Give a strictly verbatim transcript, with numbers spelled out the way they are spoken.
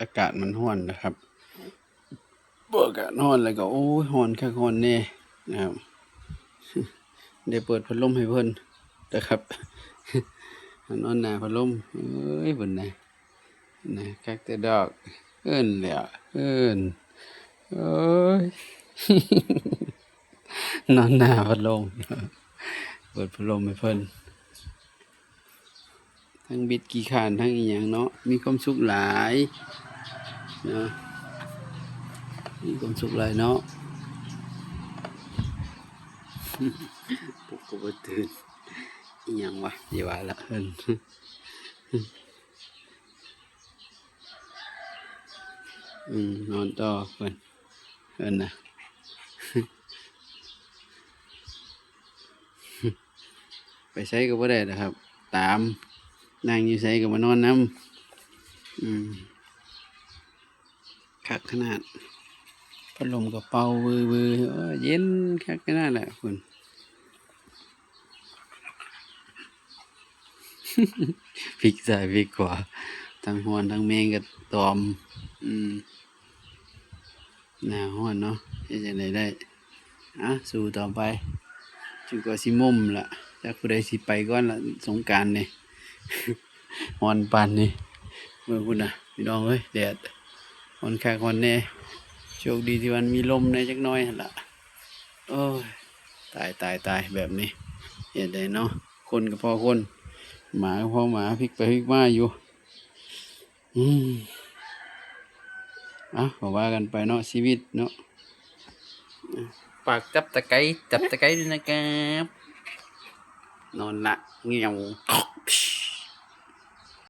อากาศมันร้อนนะครับ เปิดอากาศร้อนแล้วก็ โอ้ย ร้อนคักร้อนแน่นะครับ ได้เปิดพัดลมให้เพิ่นนะครับ นอนหน้าพัดลม เอ้ย เพิ่นนะ นะ คักแต่ดอก เอิ้นแล้ว เอิ้น โอ้ย นอนหน้าพัดลม เปิดพัดลมให้เพิ่น ทั้งบิดขี้คร้าน ทั้งอีหยังเนาะ มีความสุขหลายเนาะ มีความสุขหลายเนาะ ปลุกก็บ่ตื่น อีหยังวะ อย่าว่าละเพิ่น อืม นอนต่อเพิ่น เพิ่นนะ ไปไสก็บ่ได้ดอกครับ ตาม นั่งอยู่ไสก็มานอนนำ อืม คักขนาด พัดลมก็เป่า วือๆ เออ เย็นคักขนาดแหละคุณ พลิกซ้ายพลิกขวา ทั้งฮ้อนทั้งแมงก็ตอม อืม หน้าฮ้อนเนาะ เฮ็ดจั่งใดได้ อ่ะ สู้ต่อไป จนกว่าสิม่มล่ะ จักผู้ใดสิไปก่อนล่ะ สงกรานต์นี่ ฮ้อนปานนี้ เบิ่งพุ้นน่ะ พี่น้องเอ้ย แดด ฮ้อนคักฮ้อนแน่ โชคดีที่มันมีลมแน่จักหน่อยหั่นล่ะ โอ้ย ตาย ตาย ตาย แบบนี้ เฮ็ดได้เนาะ คนก็พอคน หมาก็พอหมา พลิกไปพลิกมาอยู่ อืม อ่ะ ก็ว่ากันไปเนาะ ชีวิตเนาะ ฝากจับตะไคร้ จับตะไคร้ด้วยนะครับ นอนละ เงี้ยว